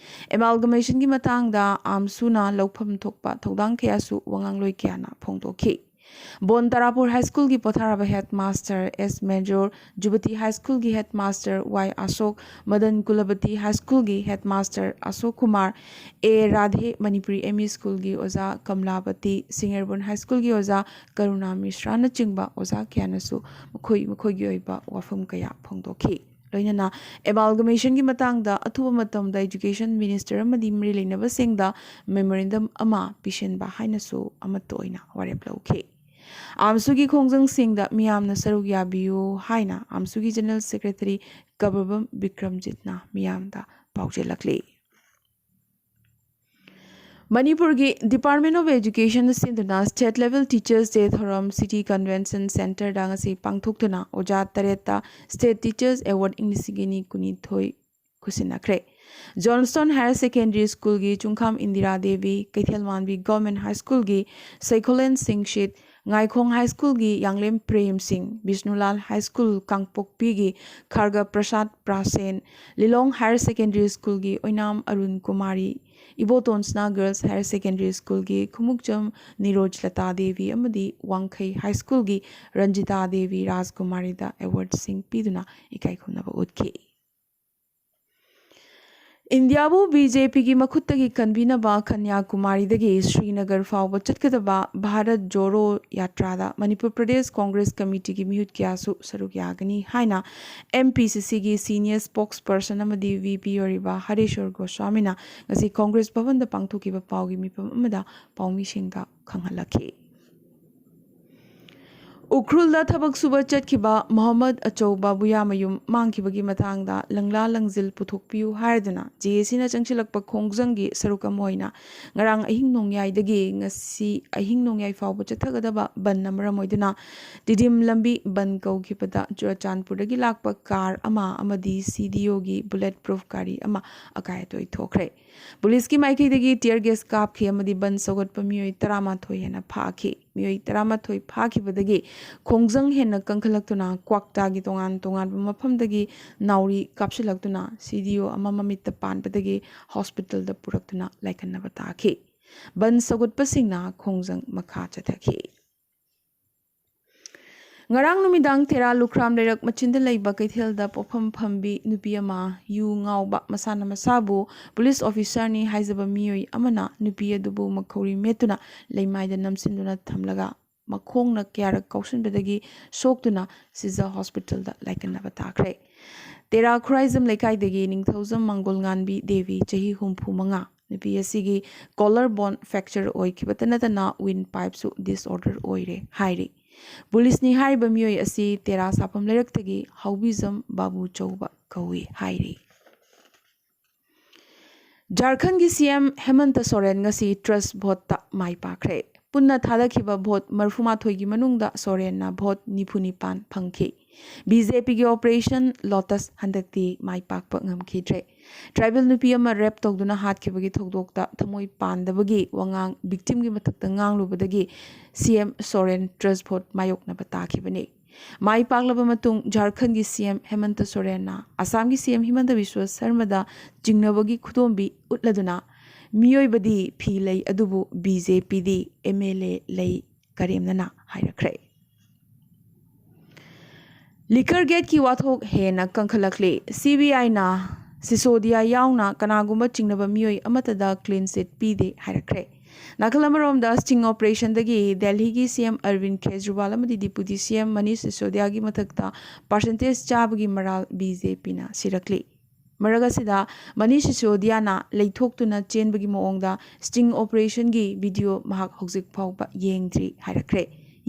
ꯑꯦꯃꯥꯜꯒꯃꯦꯁꯟꯒꯤ ꯃꯇꯥꯡꯗ ꯑꯥꯝꯁꯨꯅ ꯂꯧꯐꯝ ꯊꯣꯛꯄ ꯊꯧꯗꯥꯡ ꯀꯌꯥꯁꯨ ꯋꯥꯉꯥꯡꯂꯣꯏ ꯀꯌꯥꯅ ꯐꯣꯡꯗꯣꯛꯈꯤ꯫ ꯕꯣꯟ ꯇꯔꯥꯄꯨꯔ ꯍꯥꯏ ꯁ꯭ꯀꯨꯜꯒꯤ ꯄꯣꯊꯥꯔꯕ ꯍꯦꯗ ꯃꯥꯁꯇꯔ ꯑꯦꯁ ꯃꯦꯖꯣꯔ, ꯖꯨꯕꯇꯤ ꯍꯥꯏ ꯁ꯭ꯀꯨꯜꯒꯤ ꯍꯦꯗ ꯃꯥꯁꯇꯔ ꯋꯥꯏ ꯑꯁꯣꯛ, ꯃꯗꯟ ꯀꯨꯂꯕꯇꯤ ꯍꯥꯏ ꯁ꯭ꯀꯨꯜꯒꯤ ꯍꯦꯗ ꯃꯥꯁꯇꯔ ꯑꯁꯣꯛ ꯀꯨꯃꯥꯔ, ꯑꯦ ꯔꯥꯙꯦ ꯃꯅꯤꯄꯨꯔꯤ ꯑꯦꯝ ꯏ ꯁ꯭ꯀꯨꯜꯒꯤ ꯑꯣꯖꯥ ꯀꯝꯂꯥꯕꯇꯤ, ꯁꯤꯡꯉꯩꯔꯕꯨꯟ ꯍꯥꯏ ꯁ꯭ꯀꯨꯜꯒꯤ ꯑꯣꯖꯥ ꯀꯔꯨꯅꯥ ꯃꯤꯁ꯭ꯔꯥꯅꯆꯤꯡꯕ ꯑꯣꯖꯥ ꯀꯌꯥꯅꯁꯨ ꯃꯈꯣꯏ ꯃꯈꯣꯏꯒꯤ ꯑꯣꯏꯕ ꯋꯥꯐꯝ ꯀꯌꯥ ꯐꯣꯡꯗꯣꯛꯈꯤ꯫ ꯂꯣꯏꯅꯅ ꯑꯦꯃꯥꯜꯒꯃꯦꯁꯟꯒꯤ ꯃꯇꯥꯡꯗ ꯑꯊꯨꯕ ꯃꯇꯝꯗ ꯏꯗꯨꯀꯦꯁꯟ ꯃꯤꯅꯤꯁꯇꯔ ꯑꯃꯗꯤ ꯃꯔꯤ ꯂꯩꯅꯕꯁꯤꯡꯗ ꯃꯦꯃꯣꯔꯦꯟꯗꯝ ꯑꯃ ꯄꯤꯁꯤꯟꯕ ꯍꯥꯏꯅꯁꯨ ꯑꯃꯠꯇ ꯑꯣꯏꯅ ꯋꯥꯔꯦꯞ ꯂꯧꯈꯤ꯫ ꯑꯥꯝꯁꯨꯒꯤ ꯈꯣꯡꯖꯪꯁꯤꯡꯗ ꯃꯤꯌꯥꯝꯅ ꯁꯔꯨꯛ ꯌꯥꯕꯤꯌꯨ ꯍꯥꯏꯅ ꯑꯥꯝꯁꯨꯒꯤ ꯖꯦꯅꯔꯦꯜ ꯁꯦꯀ꯭ꯔꯦꯇꯔꯤ ꯀꯕꯔꯕꯝ ꯕꯤꯀ꯭ꯔꯝꯖꯤꯠꯅ ꯃꯤꯌꯥꯝꯗ ꯄꯥꯎꯖꯦꯜꯂꯛꯂꯤ꯫ ꯃꯅꯤꯄꯨꯔꯒꯤ Department of Education ꯁꯤꯟꯗꯨꯅ State Level Teachers Day ꯊꯧꯔꯝ City Convention Centreꯗ ꯉꯁꯤ ꯄꯥꯡꯊꯣꯛꯇꯨꯅ ꯑꯣꯖꯥ ꯇꯔꯦꯠꯇ State Teachers Award ꯏꯪ ꯂꯤꯁꯤꯡ ꯑꯅꯤ ꯀꯨꯟꯅꯤꯊꯣꯏ ꯈꯨꯠꯁꯤꯟꯅꯈ꯭ꯔꯦ꯫ ꯖꯣꯟꯁꯇꯣꯟ ꯍꯥꯌꯔ ꯁꯦꯀꯦꯟꯗꯔꯤ ꯁ꯭ꯀꯨꯜꯒꯤ ꯆꯨꯡꯈꯥꯝ ꯏꯟꯗꯤꯔꯥ ꯗꯦꯕꯤ, ꯀꯩꯊꯦꯜꯃꯥꯟꯕꯤ ꯒꯚꯔꯟꯃꯦꯟꯠ ꯍꯥꯏ ꯁ꯭ꯀꯨꯜꯒꯤ ꯁꯩꯈꯣꯂꯦꯟ ꯁꯤꯡꯁꯤꯠ, ꯉꯥꯏꯈꯣꯡ ꯍꯥꯏ ꯁ꯭ꯀꯨꯜꯒꯤ ꯌꯥꯡꯂꯦꯝ ꯄ꯭ꯔꯦꯝ ꯁꯤꯡ, ꯕꯤꯁꯅꯨꯂꯥꯜ ꯍꯥꯏ ꯁ꯭ꯀꯨꯜ ꯀꯥꯡꯄꯣꯛꯄꯤꯒꯤ ꯈꯔꯒ ꯄ꯭ꯔꯁꯥꯗ ꯄ꯭ꯔꯥꯁꯦꯟ, ꯂꯤꯂꯣꯡ ꯍꯥꯌꯔ ꯁꯦꯀꯦꯟꯗꯔꯤ ꯁ꯭ꯀꯨꯜꯒꯤ ꯑꯣꯏꯅꯥꯝ Arun Kumari, ꯏꯕꯣꯇꯣꯟꯁꯅꯥ girls higher secondary ꯁ꯭ꯀꯨꯜꯒꯤ ꯈꯨꯃꯨꯛꯆꯝ ꯅꯤꯔꯣꯖ ꯂꯇꯥ ꯗꯦꯕꯤ ꯑꯃꯗꯤ ꯋꯥꯡꯈꯩ ꯍꯥꯏ ꯁ꯭ꯀꯨꯜꯒꯤ ꯔꯟꯖꯤꯇꯥ ꯗꯦꯕꯤ ꯔꯥꯖꯀꯨꯃꯥꯔꯤꯗ ꯑꯦꯋꯥꯔꯗꯁꯤꯡ ꯄꯤꯗꯨꯅ ꯏꯀꯥꯏ ꯈꯨꯝꯅꯕ ꯎꯠꯈꯤ꯫ ꯏꯟꯗꯤꯌꯥꯕꯨ ꯕꯤ ꯖꯦ ꯄꯤꯒꯤ ꯃꯈꯨꯠꯇꯒꯤ ꯀꯟꯕꯤꯅꯕ ꯀꯟꯌꯥꯀꯨꯃꯥꯔꯤꯗꯒꯤ ꯁ꯭ꯔꯤꯅꯒꯔ ꯐꯥꯎꯕ ꯆꯠꯀꯗꯕ ꯚꯥꯔꯠ ꯖꯣꯔꯣ ꯌꯥꯇ꯭ꯔꯥꯗ ꯃꯅꯤꯄꯨꯔ ꯄ꯭ꯔꯗꯦꯁ ꯀꯣꯡꯒ꯭ꯔꯦꯁ ꯀꯃꯤꯇꯤꯒꯤ ꯃꯤꯍꯨꯠ ꯀꯌꯥꯁꯨ ꯁꯔꯨꯛ ꯌꯥꯒꯅꯤ ꯍꯥꯏꯅ ꯑꯦꯝ ꯄꯤ ꯁꯤ ꯁꯤꯒꯤ ꯁꯤꯅꯤꯌꯔ ꯁ꯭ꯄꯣꯛꯁ ꯄꯔꯁꯟ ꯑꯃꯗꯤ ꯚꯤ ꯄꯤ ꯑꯣꯏꯔꯤꯕ ꯍꯔꯦꯁ꯭ꯋꯔ ꯒꯣꯁ꯭ꯋꯥꯃꯤꯅ ꯉꯁꯤ ꯀꯣꯡꯒ꯭ꯔꯦꯁ ꯚꯕꯟꯗ ꯄꯥꯡꯊꯣꯛꯈꯤꯕ ꯄꯥꯎꯒꯤ ꯃꯤꯐꯝ ꯑꯃꯗ ꯄꯥꯎꯃꯤꯁꯤꯡꯗ ꯈꯪꯍꯜꯂꯛꯈꯤ꯫ ꯎꯈ꯭ꯔꯨꯜꯗ ꯊꯕꯛ ꯁꯨꯕ ꯆꯠꯈꯤꯕ ꯃꯣꯍꯝꯃꯗ ꯑꯆꯧꯕ ꯕꯨꯌꯥꯃꯌꯨꯝ ꯃꯥꯡꯈꯤꯕꯒꯤ ꯃꯇꯥꯡꯗ ꯂꯪꯂꯥ ꯂꯪꯖꯤꯜ ꯄꯨꯊꯣꯛꯄꯤꯌꯨ ꯍꯥꯏꯔꯗꯨꯅ ꯖꯦ ꯑꯦ ꯁꯤꯅ ꯆꯪꯁꯤꯜꯂꯛꯄ ꯈꯣꯡꯖꯪꯒꯤ ꯁꯔꯨꯛ ꯑꯃ ꯑꯣꯏꯅ ꯉꯔꯥꯡ ꯑꯍꯤꯡ ꯅꯣꯡꯌꯥꯏꯗꯒꯤ ꯉꯁꯤ ꯑꯍꯤꯡ ꯅꯣꯡꯌꯥꯏ ꯐꯥꯎꯕ ꯆꯠꯊꯒꯗꯕ ꯕꯟꯅ ꯃꯔꯝ ꯑꯣꯏꯗꯨꯅ ꯇꯤꯗꯤꯝ ꯂꯝꯕꯤ ꯕꯟ ꯀꯧꯈꯤꯕꯗ ꯆꯨꯔꯆꯥꯟꯄꯨꯔꯗꯒꯤ ꯂꯥꯛꯄ ꯀꯥꯔ ꯑꯃ ꯑꯃꯗꯤ ꯁꯤ ꯗꯤ ꯑꯣꯒꯤ ꯕꯨꯂꯦꯠ ꯄ꯭ꯔꯨꯐ ꯒꯥꯔꯤ ꯑꯃ ꯑꯀꯥꯏ ꯑꯇꯣꯏ ꯊꯣꯛꯈ꯭ꯔꯦ꯫ ꯄꯨꯂꯤꯁꯀꯤ ꯃꯥꯏꯀꯩꯗꯒꯤ ꯇꯤꯌꯔ ꯒꯦꯁ ꯀꯥꯞꯈꯤ ꯑꯃꯗꯤ ꯕꯟ ꯁꯧꯒꯠꯄ ꯃꯤꯑꯣꯏ ꯇꯔꯥꯃꯥꯊꯣꯏ ꯍꯦꯟꯅ ꯐꯥꯈꯤ꯫ ꯃꯤꯑꯣꯏ ꯇꯔꯥꯃꯥꯊꯣꯏ ꯐꯥꯈꯤꯕꯗꯒꯤ ꯈꯣꯡꯖꯪ ꯍꯦꯟꯅ ꯀꯟꯈꯠꯂꯛꯇꯨꯅ ꯀ꯭ꯋꯥꯛꯇꯥꯒꯤ ꯇꯣꯉꯥꯟ ꯇꯣꯉꯥꯟꯕ ꯃꯐꯝꯗꯒꯤ ꯅꯥꯎꯔꯤ ꯀꯥꯞꯁꯤꯜꯂꯛꯇꯨꯅ ꯁꯤ ꯗꯤ ꯑꯣ ꯑꯃ ꯃꯃꯤꯠꯇ ꯄꯥꯟꯕꯗꯒꯤ ꯍꯣꯁꯄꯤꯇꯥꯜꯗ ꯄꯨꯔꯛꯇꯨꯅ ꯂꯥꯏꯀꯠꯅꯕ ꯇꯥꯈꯤ꯫ ꯕꯟ ꯁꯧꯒꯠꯄꯁꯤꯡꯅ ꯈꯣꯡꯖꯪ ꯃꯈꯥ ꯆꯠꯊꯈꯤ꯫ ꯉꯔꯥꯡ ꯅꯨꯃꯤꯗꯥꯡ ꯇꯦꯔꯥ ꯂꯨꯈ꯭ꯔꯥꯝ ꯂꯩꯔꯛ ꯃꯆꯤꯟꯗ ꯂꯩꯕ ꯀꯩꯊꯦꯜꯗ ꯄꯣꯠꯐꯝ ꯐꯝꯕꯤ ꯅꯨꯄꯤ ꯑꯃ ꯌꯨ ꯉꯥꯎꯕ, ꯃꯁꯥꯅ ꯃꯁꯥꯕꯨ ꯄꯨꯂꯤꯁ ꯑꯣꯐꯤꯁꯥꯔꯅꯤ ꯍꯥꯏꯖꯕ ꯃꯤꯑꯣꯏ ꯑꯃꯅ ꯅꯨꯄꯤ ꯑꯗꯨꯕꯨ ꯃꯈꯧꯔꯤ ꯃꯦꯠꯇꯨꯅ ꯂꯩꯃꯥꯏꯗ ꯅꯝꯁꯤꯟꯗꯨꯅ ꯊꯝꯂꯒ ꯃꯈꯣꯡꯅ ꯀꯌꯥꯔꯛ ꯀꯥꯎꯁꯤꯟꯕꯗꯒꯤ ꯁꯣꯛꯇꯨꯅ ꯁꯤꯖ ꯍꯣꯁꯄꯤꯇꯥꯜꯗ ꯂꯥꯏꯀꯠꯅꯕ ꯇꯥꯈ꯭ꯔꯦ꯫ ꯇꯦꯔꯥ ꯈꯨꯔꯥꯏꯖꯝ ꯂꯩꯀꯥꯏꯗꯒꯤ ꯅꯤꯡꯊꯧꯖꯝ ꯃꯪꯒꯣꯜꯉꯥꯟꯕꯤ ꯗꯦꯕꯤ, ꯆꯍꯤ ꯍꯨꯝꯐꯨ ꯃꯉꯥ꯫ ꯅꯨꯄꯤ ꯑꯁꯤꯒꯤ ꯀꯣꯂꯔ ꯕꯣꯟ ꯐ꯭ꯔꯦꯛꯆꯔ ꯑꯣꯏꯈꯤꯕꯇ ꯅꯠꯇꯅ ꯋꯤꯟ ꯄꯥꯏꯞꯁꯨ ꯗꯤꯁꯑꯣꯔꯗꯔ ꯑꯣꯏꯔꯦ ꯍꯥꯏꯔꯤ꯫ ꯄꯨꯂꯤꯁꯅꯤ ꯍꯥꯏꯔꯤꯕ ꯃꯤꯑꯣꯏ ꯑꯁꯤ ꯇꯦꯔꯥ ꯁꯥꯐꯝ ꯂꯩꯔꯛꯇꯒꯤ ꯍꯥꯎꯕꯤꯖꯝ ꯕꯥꯕꯨ ꯆꯧꯕ ꯀꯧꯏ ꯍꯥꯏꯔꯤ꯫ ꯖꯥꯔꯈꯟꯒꯤ ꯁꯤ ꯑꯦꯝ ꯍꯦꯃꯟꯇ ꯁꯣꯔꯦꯟ ꯉꯁꯤ ꯇ꯭ꯔꯁ ꯚꯣꯠꯇ ꯃꯥꯏ ꯄꯥꯛꯈ꯭ꯔꯦ꯫ ꯄꯨꯟꯅ ꯊꯥꯗꯈꯤꯕ ꯚꯣꯠ ꯃꯔꯤꯐꯨꯃꯥꯊꯣꯏꯒꯤ ꯃꯅꯨꯡꯗ ꯁꯣꯔꯦꯟꯅ ꯚꯣꯠ ꯅꯤꯐꯨ ꯅꯤꯄꯥꯟ ꯐꯪꯈꯤ꯫ ꯕꯤ ꯖꯦ ꯄꯤꯒꯤ ꯑꯣꯄꯔꯦꯁꯟ ꯂꯣꯇꯁ ꯍꯟꯗꯛꯇꯤ ꯃꯥꯏ ꯄꯥꯛꯄ ꯉꯝꯈꯤꯗ꯭ꯔꯦ꯫ ꯇ꯭ꯔꯥꯏꯕꯦꯜ ꯅꯨꯄꯤ ꯑꯃ ꯔꯦꯞ ꯇꯧꯗꯨꯅ ꯍꯥꯠꯈꯤꯕꯒꯤ ꯊꯧꯗꯣꯛꯇ ꯊꯃꯣꯏ ꯄꯥꯟꯗꯕꯒꯤ ꯋꯥꯉꯥꯡ ꯚꯤꯛꯇꯤꯝꯒꯤ ꯃꯊꯛꯇ ꯉꯥꯡꯂꯨꯕꯗꯒꯤ ꯁꯤ ꯑꯦꯝ ꯁꯣꯔꯦꯟ ꯇ꯭ꯔꯁ ꯚꯣꯠ ꯃꯥꯌꯣꯛꯅꯕ ꯇꯥꯈꯤꯕꯅꯤ꯫ ꯃꯥꯏ ꯄꯥꯛꯂꯕ ꯃꯇꯨꯡ ꯖꯥꯔꯈꯟꯒꯤ ꯁꯤ ꯑꯦꯝ ꯍꯦꯃꯟꯇ ꯁꯣꯔꯦꯟꯅ ꯑꯁꯥꯝꯒꯤ ꯁꯤ ꯑꯦꯝ ꯍꯤꯃꯟꯇ ꯕꯤꯁ꯭ꯋ ꯁꯔꯃꯗ ꯆꯤꯡꯅꯕꯒꯤ ꯈꯨꯗꯣꯝꯕꯤ ꯎꯠꯂꯗꯨꯅ ꯃꯤꯑꯣꯏꯕꯗꯤ ꯐꯤ ꯂꯩ ꯑꯗꯨꯕꯨ ꯕꯤ ꯖꯦ ꯄꯤꯗꯤ ꯑꯦꯝ ꯑꯦꯜ ꯑꯦ ꯂꯩ ꯀꯔꯦꯝꯅꯅ ꯍꯥꯏꯔꯛꯈ꯭ꯔꯦ꯫ ꯂꯤꯀꯔ ꯒꯦꯠꯀꯤ ꯋꯥꯊꯣꯛ ꯍꯦꯟꯅ ꯀꯟꯈꯠꯂꯛꯂꯤ꯫ ꯁꯤ ꯕꯤ ꯑꯥꯏꯅ ꯁꯤꯁꯣꯗꯤꯌꯥ ꯌꯥꯎꯅ ꯀꯅꯥꯒꯨꯝꯕ ꯆꯤꯡꯅꯕ ꯃꯤꯑꯣꯏ ꯑꯃꯠꯇꯗ ꯀ꯭ꯂꯤꯟ ꯆꯤꯠ ꯄꯤꯗꯦ ꯍꯥꯏꯔꯛꯈ꯭ꯔꯦ꯫ ꯅꯥꯀꯜ ꯑꯃꯔꯣꯝꯗ ꯁ꯭ꯇꯤꯡ ꯑꯣꯄꯔꯦꯁꯟꯗꯒꯤ ꯗꯦꯜꯍꯤꯒꯤ ꯁꯤ ꯑꯦꯝ ꯑꯔꯕꯤꯟ ꯀꯦꯖꯔꯤꯋꯥꯜ ꯑꯃꯗꯤ ꯗꯤꯄꯨꯇꯤ ꯁꯤ ꯑꯦꯝ ꯃꯅꯤꯁ ꯁꯤꯁꯣꯗꯤꯌꯥꯒꯤ ꯃꯊꯛꯇ ꯄꯥꯔꯁꯦꯟꯇꯦꯖ ꯆꯥꯕꯒꯤ ꯃꯔꯥꯜ ꯕꯤ ꯖꯦ ꯄꯤꯅ ꯁꯤꯔꯛꯂꯤ꯫ ꯃꯔꯛ ꯑꯁꯤꯗ ꯃꯅꯤꯁ ꯁꯤꯁꯣꯗꯤꯌꯥꯅ ꯂꯩꯊꯣꯛꯇꯨꯅ ꯆꯦꯟꯕꯒꯤ ꯃꯑꯣꯡꯗ ꯁ꯭ꯇꯤꯡ ꯑꯣꯄꯔꯦꯁꯟꯒꯤ ꯚꯤꯗꯤꯑꯣ ꯃꯍꯥꯛ ꯍꯧꯖꯤꯛ ꯐꯥꯎꯕ ꯌꯦꯡꯗ꯭ꯔꯤ ꯍꯥꯏꯔꯛꯈ꯭ꯔꯦ꯫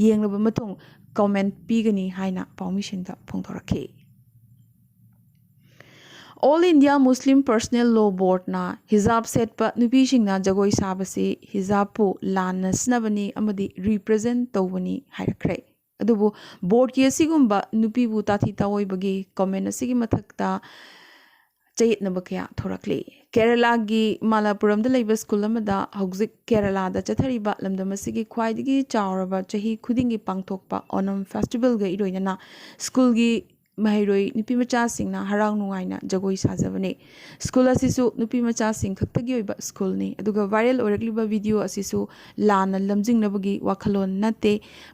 ꯌꯦꯡꯂꯕ ꯃꯇꯨꯡ ꯀꯃꯦꯟ ꯄꯤꯒꯅꯤ ꯍꯥꯏꯅ ꯄꯥꯎꯃꯤꯁꯤꯡꯗ ꯐꯣꯡꯗꯣꯔꯛꯈꯤ꯫ ꯑꯣꯜ ꯏꯟꯗꯤꯌꯥ ꯃꯨꯁꯂꯤꯝ ꯄꯔꯁꯅꯦꯜ ꯂꯣ ꯕꯣꯔꯗꯅ ꯍꯤꯖꯥꯕ ꯁꯦꯠꯄ ꯅꯨꯄꯤꯁꯤꯡꯅ ꯖꯒꯣꯏ ꯁꯥꯕꯁꯤ ꯍꯤꯖꯥꯕꯄꯨ ꯂꯥꯟꯅ ꯁꯤꯖꯤꯟꯅꯕꯅꯤ ꯑꯃꯗꯤ ꯔꯤꯄ꯭ꯔꯖꯦꯟ ꯇꯧꯕꯅꯤ ꯍꯥꯏꯔꯛꯈ꯭ꯔꯦ꯫ ꯑꯗꯨꯕꯨ ꯕꯣꯔꯗꯀꯤ ꯑꯁꯤꯒꯨꯝꯕ ꯅꯨꯄꯤꯕꯨ ꯇꯥꯊꯤ ꯇꯥꯑꯣꯏꯕꯒꯤ ꯀꯃꯦꯟ ꯑꯁꯤꯒꯤ ꯃꯊꯛꯇ ꯆꯌꯦꯠꯅꯕ ꯀꯌꯥ ꯊꯣꯔꯛꯂꯤ꯫ ꯀꯦꯔꯂꯥꯒꯤ ꯃꯥꯂꯥꯄꯨꯔꯝꯗ ꯂꯩꯕ ꯁ꯭ꯀꯨꯜ ꯑꯃꯗ ꯍꯧꯖꯤꯛ ꯀꯦꯔꯂꯥꯗ ꯆꯠꯊꯔꯤꯕ ꯂꯝꯗꯝ ꯑꯁꯤꯒꯤ ꯈ꯭ꯋꯥꯏꯗꯒꯤ ꯆꯥꯎꯔꯕ ꯆꯍꯤ ꯈꯨꯗꯤꯡꯒꯤ ꯄꯥꯡꯊꯣꯛꯄ ꯑꯣꯅꯝ ꯐꯦꯁꯇꯤꯚꯦꯜꯒ ꯏꯔꯣꯏꯅꯅ ꯁ꯭ꯀꯨꯜꯒꯤ ꯃꯍꯩꯔꯣꯏ ꯅꯨꯄꯤ ꯃꯆꯥꯁꯤꯡꯅ ꯍꯔꯥꯎ ꯅꯨꯡꯉꯥꯏꯅ ꯖꯒꯣꯏ ꯁꯥꯖꯕꯅꯤ꯫ ꯁ꯭ꯀꯨꯜ ꯑꯁꯤꯁꯨ ꯅꯨꯄꯤ ꯃꯆꯥꯁꯤꯡ ꯈꯛꯇꯒꯤ ꯑꯣꯏꯕ ꯁ꯭ꯀꯨꯜꯅꯤ, ꯑꯗꯨꯒ viral ꯑꯣꯏꯔꯛꯂꯤꯕ video ꯑꯁꯤꯁꯨ ꯂꯥꯟꯅ ꯂꯝꯖꯤꯡꯅꯕꯒꯤ ꯋꯥꯈꯜꯂꯣꯟ ꯅꯠꯇꯦ꯫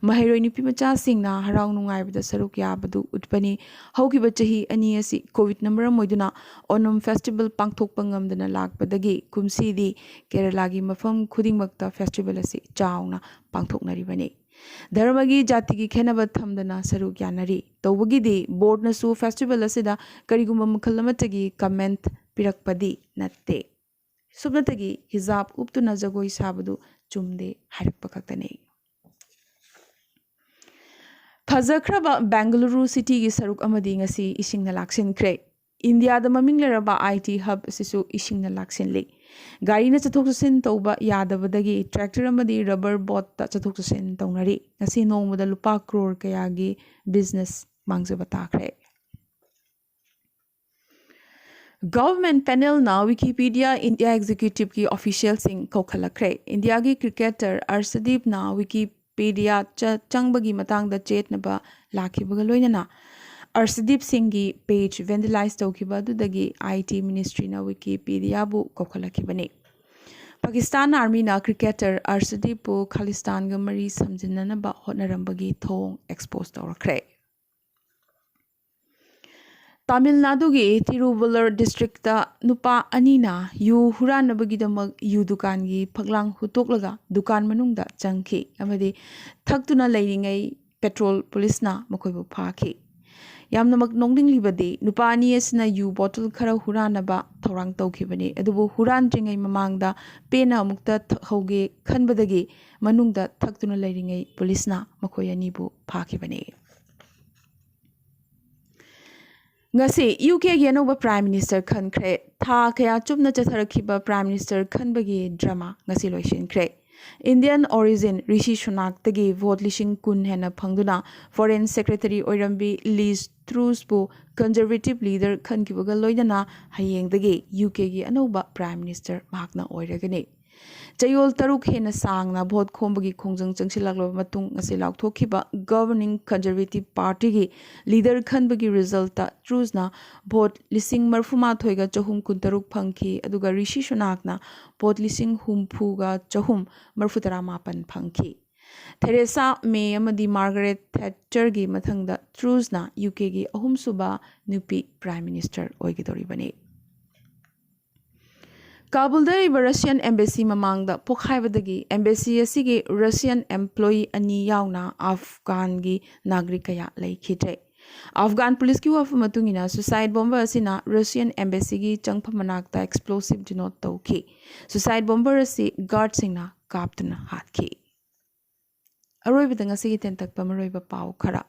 ꯃꯍꯩꯔꯣꯏ ꯅꯨꯄꯤ ꯃꯆꯥꯁꯤꯡꯅ ꯍꯔꯥꯎ ꯅꯨꯡꯉꯥꯏꯕꯗ ꯁꯔꯨꯛ ꯌꯥꯕꯗꯨ ꯎꯠꯄꯅꯤ꯫ ꯍꯧꯈꯤꯕ ꯆꯍꯤ ꯑꯅꯤ ꯑꯁꯤ COVID ꯅ ꯃꯔꯝ ꯑꯣꯏꯗꯨꯅ Onam festival ꯄꯥꯡꯊꯣꯛꯄ ꯉꯝꯗꯅ ꯂꯥꯛꯄꯗꯒꯤ ꯀꯨꯝꯁꯤꯗꯤ ꯀꯦꯔꯂꯥꯒꯤ ꯃꯐꯝ ꯈꯨꯗꯤꯡꯃꯛꯇ festival ꯑꯁꯤ ꯆꯥꯎꯅ ꯄꯥꯡꯊꯣꯛꯅꯔꯤꯕꯅꯤ꯫ ꯙꯔꯃꯒꯤ, ꯖꯥꯇꯤꯒꯤ ꯈꯦꯠꯅꯕ ꯊꯝꯗꯅ ꯁꯔꯨꯛ ꯌꯥꯅꯔꯤ꯫ ꯇꯧꯕꯒꯤꯗꯤ board ꯅꯁꯨ festival ꯑꯁꯤꯗ ꯀꯔꯤꯒꯨꯝꯕ ꯃꯈꯜ ꯑꯃꯠꯇꯒꯤ comment ꯄꯤꯔꯛꯄꯗꯤ ꯅꯠꯇꯦ꯫ ꯁꯨꯞꯅꯇꯒꯤ hijab ꯎꯞꯇꯨꯅ ꯖꯒꯣꯏ ꯁꯥꯕꯗꯨ ꯆꯨꯝꯗꯦ ꯍꯥꯏꯔꯛꯄ ꯈꯛꯇꯅꯤ꯫ ꯐꯖꯈ꯭ꯔꯕ ꯕꯦꯡꯒꯂꯨꯔꯨ cityꯒꯤ ꯁꯔꯨꯛ ꯑꯃꯗꯤ ꯉꯁꯤ ꯏꯁꯤꯡꯅ ꯂꯥꯛꯁꯤꯟꯈ꯭ꯔꯦ꯫ ꯏꯟꯗꯤꯌꯥꯗ ꯃꯃꯤꯡ ꯂꯩꯔꯕ IT hub ꯑꯁꯤꯁꯨ ꯏꯁꯤꯡꯅ ꯂꯥꯛꯁꯤꯜꯂꯤ꯫ ꯒꯥꯔꯤꯅ ꯆꯠꯊꯣꯛ ꯆꯠꯁꯤꯟ ꯇꯧꯕ ꯌꯥꯗꯕꯗꯒꯤ tractor ꯑꯃꯗꯤ rubber boatꯇ ꯆꯠꯊꯣꯛ ꯆꯠꯁꯤꯟ ꯇꯧꯅꯔꯤ꯫ ꯉꯁꯤ ꯅꯣꯡꯃꯗ ꯂꯨꯄꯥ ꯀ꯭ꯔꯣꯔ ꯀꯌꯥꯒꯤ business ꯃꯥꯡꯖꯕ ꯇꯥꯈ꯭ꯔꯦ꯫ Government panelꯅ Wikipedia India executiveꯀꯤ officialꯁꯤꯡ ꯀꯧꯈꯠꯂꯛꯈ꯭ꯔꯦ꯫ ꯏꯟꯗꯤꯌꯥꯒꯤ cricketer ꯑꯔꯁꯗꯤꯞꯅ Wikipediaꯗ ꯆꯪꯕꯒꯤ ꯃꯇꯥꯡꯗ ꯆꯦꯠꯅꯕ ꯂꯥꯛꯈꯤꯕꯒ ꯂꯣꯏꯅꯅ ꯑꯔꯁꯗꯤꯞ ꯁꯤꯡꯒꯤ page vandalize ꯇꯧꯈꯤꯕ ꯑꯗꯨꯗꯒꯤ IT ministryꯅ Wikipediaꯕꯨ ꯀꯧꯈꯠꯂꯛꯈꯤꯕꯅꯤ꯫ Pakistan armyꯅ cricketer ꯑꯔꯁꯗꯤꯞꯄꯨ ꯈꯥꯂꯤꯁꯇꯥꯟꯒ ꯃꯔꯤ ꯁꯝꯖꯤꯟꯅꯅꯕ ꯍꯣꯠꯅꯔꯝꯕꯒꯤ ꯊꯧꯑꯣꯡ expose ꯇꯧꯔꯛꯈ꯭ꯔꯦ꯫ ꯇꯥꯃꯤꯜ ꯅꯥꯗꯨꯒꯤ ꯇꯤꯔꯨꯚꯜꯂꯨꯔ districtꯇ ꯅꯨꯄꯥ ꯑꯅꯤꯅ ꯌꯨ ꯍꯨꯔꯥꯟꯅꯕꯒꯤꯗꯃꯛ ꯌꯨ ꯗꯨꯀꯥꯟꯒꯤ ꯐꯛꯂꯥꯡ ꯍꯨꯠꯇꯣꯛꯂꯒ ꯗꯨꯀꯥꯟ ꯃꯅꯨꯡꯗ ꯆꯪꯈꯤ ꯑꯃꯗꯤ ꯊꯛꯇꯨꯅ ꯂꯩꯔꯤꯉꯩ ꯄꯦꯇ꯭ꯔꯣꯜ ꯄꯨꯂꯤꯁꯅ ꯃꯈꯣꯏꯕꯨ ꯐꯥꯈꯤ꯫ ꯌꯥꯝꯅꯃꯛ ꯅꯣꯛꯅꯤꯡꯂꯤꯕꯗꯤ ꯅꯨꯄꯥ ꯑꯅꯤ ꯑꯁꯤꯅ ꯌꯨ bottle ꯈꯔ ꯍꯨꯔꯥꯟꯅꯕ ꯊꯧꯔꯥꯡ ꯇꯧꯈꯤꯕꯅꯤ, ꯑꯗꯨꯕꯨ ꯍꯨꯔꯥꯟꯗ꯭ꯔꯤꯉꯩ ꯃꯃꯥꯡꯗ ꯄꯦꯟꯅ ꯑꯃꯨꯛꯇ ꯊꯛꯍꯧꯒꯦ ꯈꯟꯕꯗꯒꯤ ꯃꯅꯨꯡꯗ ꯊꯛꯇꯨꯅ ꯂꯩꯔꯤꯉꯩ ꯄꯨꯂꯤꯁꯅ ꯃꯈꯣꯏ ꯑꯅꯤꯕꯨ ꯐꯥꯈꯤꯕꯅꯤ꯫ ꯉꯁꯤ UKꯒꯤ ꯑꯅꯧꯕ Prime Minister ꯈꯟꯈ꯭ꯔꯦ꯫ ꯊꯥ ꯀꯌꯥ ꯆꯨꯞꯅ ꯆꯠꯊꯔꯛꯈꯤꯕ Prime Minister ꯈꯟꯕꯒꯤ drama ꯉꯁꯤ ꯂꯣꯏꯁꯤꯟꯈ꯭ꯔꯦ꯫ Indian origin ꯔꯤꯁꯤ ꯁꯨꯅꯥꯛꯇꯒꯤ vote ꯂꯤꯁꯤꯡ ꯀꯨꯟ ꯍꯦꯟꯅ ꯐꯪꯗꯨꯅ Foreign Secretary ꯑꯣꯏꯔꯝꯕꯤ ꯂꯤꯖ ꯇ꯭ꯔꯨꯁꯄꯨ Conservative leader ꯈꯟꯈꯤꯕꯒ ꯂꯣꯏꯅꯅ ꯍꯌꯦꯡꯗꯒꯤ UKꯒꯤ ꯑꯅꯧꯕ Prime Minister ꯃꯍꯥꯛꯅ ꯑꯣꯏꯔꯒꯅꯤ꯫ ꯆꯌꯣꯜ ꯇꯔꯨꯛ ꯍꯦꯟꯅ ꯁꯥꯡꯅ ꯚꯣꯠ ꯈꯣꯝꯕꯒꯤ ꯈꯣꯡꯖꯪ ꯆꯪꯁꯤꯜꯂꯛꯂꯕ ꯃꯇꯨꯡ ꯉꯁꯤ ꯂꯥꯎꯊꯣꯛꯈꯤꯕ Governing Conservative Partyꯒꯤ leader ꯈꯟꯕꯒꯤ resultꯇ Trussꯅ ꯚꯣꯠ ꯂꯤꯁꯤꯡ ꯃꯔꯤꯐꯨ ꯃꯥꯊꯣꯏꯒ ꯆꯍꯨꯝ ꯀꯨꯟꯇꯔꯨꯛ ꯐꯪꯈꯤ, ꯑꯗꯨꯒ ꯔꯤꯁꯤ ꯁꯨꯅꯥꯛꯅ ꯚꯣꯠ ꯂꯤꯁꯤꯡ ꯍꯨꯝꯐꯨꯒ ꯆꯍꯨꯝ ꯃꯔꯤꯐꯨ ꯇꯔꯥ ꯃꯥꯄꯟ ꯐꯪꯈꯤ꯫ ꯊꯦꯔꯦꯁꯥ ꯃꯦ ꯑꯃꯗꯤ ꯃꯥꯔꯒꯔꯦꯠ ꯊꯦꯠꯆꯔꯒꯤ ꯃꯊꯪꯗ Trussꯅ UKꯒꯤ ꯑꯍꯨꯝꯁꯨꯕ ꯅꯨꯄꯤ Prime Minister ꯑꯣꯏꯒꯗꯧꯔꯤꯕꯅꯤ꯫ ꯀꯥꯕꯨꯜꯗ ꯂꯩꯕ Russian embassy ꯃꯃꯥꯡꯗ ꯄꯣꯈꯥꯏꯕꯗꯒꯤ embassy ꯑꯁꯤꯒꯤ Russian employee ꯑꯅꯤ ꯌꯥꯎꯅ ꯑꯐꯒꯥꯟꯒꯤ ꯅꯥꯒꯔꯤꯛ ꯀꯌꯥ ꯂꯩꯈꯤꯗ꯭ꯔꯦ꯫ ꯑꯐꯒꯥꯟ ꯄꯨꯂꯤꯁꯀꯤ ꯋꯥꯐꯝ ꯃꯇꯨꯡ ꯏꯟꯅ, suicide bomber ꯑꯁꯤꯅ Russian embassyꯒꯤ ꯆꯪꯐꯝ ꯃꯅꯥꯛꯇ explosive denote ꯇꯧꯈꯤ꯫ Suicide bomber ꯑꯁꯤ guardꯁꯤꯡꯅ ꯀꯥꯞꯇꯨꯅ ꯍꯥꯠꯈꯤ꯫ ꯑꯔꯣꯏꯕꯗ ꯉꯁꯤꯒꯤ ꯇꯦꯟꯇꯛꯄ ꯃꯔꯨꯑꯣꯏꯕ ꯄꯥꯎ ꯈꯔ꯫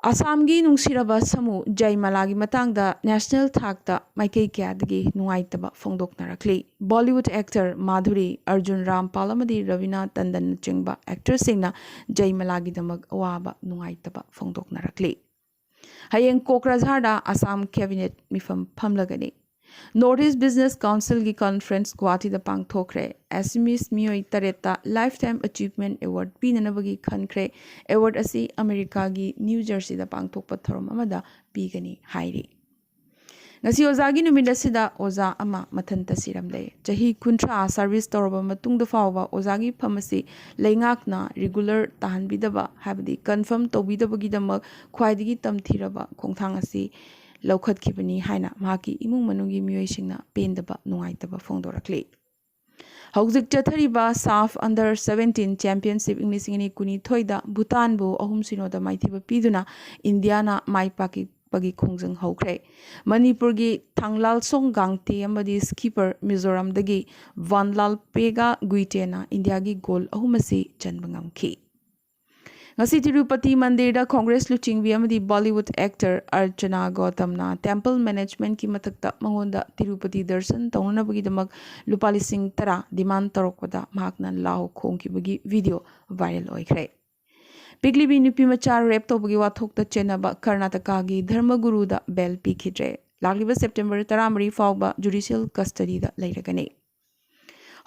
ꯑꯁꯥꯝꯒꯤ ꯅꯨꯡꯁꯤꯔꯕ ꯁꯃꯨ ꯖꯌꯃꯂꯥꯒꯤ ꯃꯇꯥꯡꯗ national ꯊꯥꯛꯇ ꯃꯥꯏꯀꯩ ꯀꯌꯥꯗꯒꯤ ꯅꯨꯡꯉꯥꯏꯇꯕ ꯐꯣꯡꯗꯣꯛꯅꯔꯛꯂꯤ꯫ Bollywood actor ꯃꯥꯙꯨꯔꯤ, ꯑꯔꯖꯨꯟ ꯔꯥꯝꯄꯥꯜ ꯑꯃꯗꯤ ꯔꯕꯤꯅꯥ ꯇꯟꯗꯟꯅꯆꯤꯡꯕ actorꯁꯤꯡꯅ ꯖꯌꯃꯂꯥꯒꯤꯗꯃꯛ ꯑꯋꯥꯕ ꯅꯨꯡꯉꯥꯏꯇꯕ ꯐꯣꯡꯗꯣꯛꯅꯔꯛꯂꯤ꯫ ꯍꯌꯦꯡ ꯀꯣꯀ꯭ꯔꯥꯖꯍꯥꯔꯗ ꯑꯁꯥꯝ cabinet ꯃꯤꯐꯝ ꯐꯝꯂꯒꯅꯤ꯫ North East Business Councilꯒꯤ conference ꯒꯨꯋꯥꯍꯥꯇꯤꯗ ꯄꯥꯡꯊꯣꯛꯈ꯭ꯔꯦ꯫ Assamese ꯃꯤꯑꯣꯏ ꯇꯔꯦꯠꯇ Lifetime Achievement Award ꯄꯤꯅꯅꯕꯒꯤ ꯈꯟꯈ꯭ꯔꯦ꯫ Award ꯑꯁꯤ ꯑꯃꯦꯔꯤꯀꯥꯒꯤ ꯅ꯭ꯌꯨ ꯖꯔꯁꯤꯗ ꯄꯥꯡꯊꯣꯛꯄ ꯊꯧꯔꯝ ꯑꯃꯗ ꯄꯤꯒꯅꯤ ꯍꯥꯏꯔꯤ꯫ ꯉꯁꯤ ꯑꯣꯖꯥꯒꯤ ꯅꯨꯃꯤꯠ ꯑꯁꯤꯗ ꯑꯣꯖꯥ ꯑꯃ ꯃꯊꯟꯇ ꯁꯤꯔꯝꯂꯦ꯫ ꯆꯍꯤ ꯀꯨꯟꯊ꯭ꯔꯥ service ꯇꯧꯔꯕ ꯃꯇꯨꯡꯗ ꯐꯥꯎꯕ ꯑꯣꯖꯥꯒꯤ ꯐꯝ ꯑꯁꯤ ꯂꯩꯉꯥꯛꯅ regular ꯇꯥꯍꯟꯕꯤꯗꯕ, ꯍꯥꯏꯕꯗꯤ confirm ꯇꯧꯕꯤꯗꯕꯒꯤꯗꯃꯛ ꯈ꯭ꯋꯥꯏꯗꯒꯤ ꯇꯝꯊꯤꯔꯕ ꯈꯣꯡꯊꯥꯡ ꯑꯁꯤ ꯂꯧꯈꯠꯈꯤꯕꯅꯤ ꯍꯥꯏꯅ ꯃꯍꯥꯛꯀꯤ ꯏꯃꯨꯡ ꯃꯅꯨꯡꯒꯤ ꯃꯤꯑꯣꯏꯁꯤꯡꯅ ꯄꯦꯟꯗꯕ ꯅꯨꯡꯉꯥꯏꯇꯕ ꯐꯣꯡꯗꯣꯔꯛꯂꯤ꯫ ꯍꯧꯖꯤꯛ ꯆꯠꯊꯔꯤꯕ SAFF Under Seventeen Championship ꯏꯪ ꯂꯤꯁꯤꯡ ꯑꯅꯤ ꯀꯨꯟꯅꯤꯊꯣꯏꯗ ꯚꯨꯇꯥꯟꯕꯨ ꯑꯍꯨꯝ ꯁꯤꯅꯣꯗ ꯃꯥꯏꯊꯤꯕ ꯄꯤꯗꯨꯅ ꯏꯟꯗꯤꯌꯥꯅ ꯃꯥꯏ ꯄꯥꯛꯄꯒꯤ ꯈꯣꯡꯖꯪ ꯍꯧꯈ꯭ꯔꯦ꯫ ꯃꯅꯤꯄꯨꯔꯒꯤ ꯊꯥꯡꯂꯥꯜꯁꯣꯡ ꯒꯥꯡꯇꯦ ꯑꯃꯗꯤ skipper ꯃꯤꯖꯣꯔꯥꯝꯗꯒꯤ ꯚꯥꯟꯂꯥꯜ ꯄꯦꯒꯥ ꯒꯨꯏꯇꯦꯅ ꯏꯟꯗꯤꯌꯥꯒꯤ goal ꯑꯍꯨꯝ ꯑꯁꯤ ꯆꯟꯕ ꯉꯝꯈꯤ꯫ ꯉꯁꯤ ꯇꯤꯔꯨꯄꯇꯤ ꯃꯟꯗꯤꯔꯗ Congress ꯂꯨꯆꯤꯡꯕꯤ ꯑꯃꯗꯤ Bollywood actor ꯑꯔꯆꯅꯥ ꯒꯧꯇꯝꯅ temple managementꯀꯤ ꯃꯊꯛꯇ ꯃꯉꯣꯟꯗ ꯇꯤꯔꯨꯄꯇꯤ ꯗꯔꯁꯟ ꯇꯧꯅꯅꯕꯒꯤꯗꯃꯛ ꯂꯨꯄꯥ ꯂꯤꯁꯤꯡ ꯇꯔꯥ demand ꯇꯧꯔꯛꯄꯗ ꯃꯍꯥꯛꯅ ꯂꯥꯎ ꯈꯣꯡꯈꯤꯕꯒꯤ video viral ꯑꯣꯏꯈ꯭ꯔꯦ꯫ ꯄꯤꯛꯂꯤꯕꯤ ꯅꯨꯄꯤ ꯃꯆꯥ rape ꯇꯧꯕꯒꯤ ꯋꯥꯊꯣꯛꯇ ꯆꯦꯟꯅꯕ ꯀꯔꯅꯥꯇꯀꯥꯒꯤ ꯙꯔꯃꯒꯨꯔꯨꯗ bail ꯄꯤꯈꯤꯗ꯭ꯔꯦ꯫ ꯂꯥꯛꯂꯤꯕ September ꯇꯔꯥꯃꯔꯤ ꯐꯥꯎꯕ judicial custodyꯗ ꯂꯩꯔꯒꯅꯤ꯫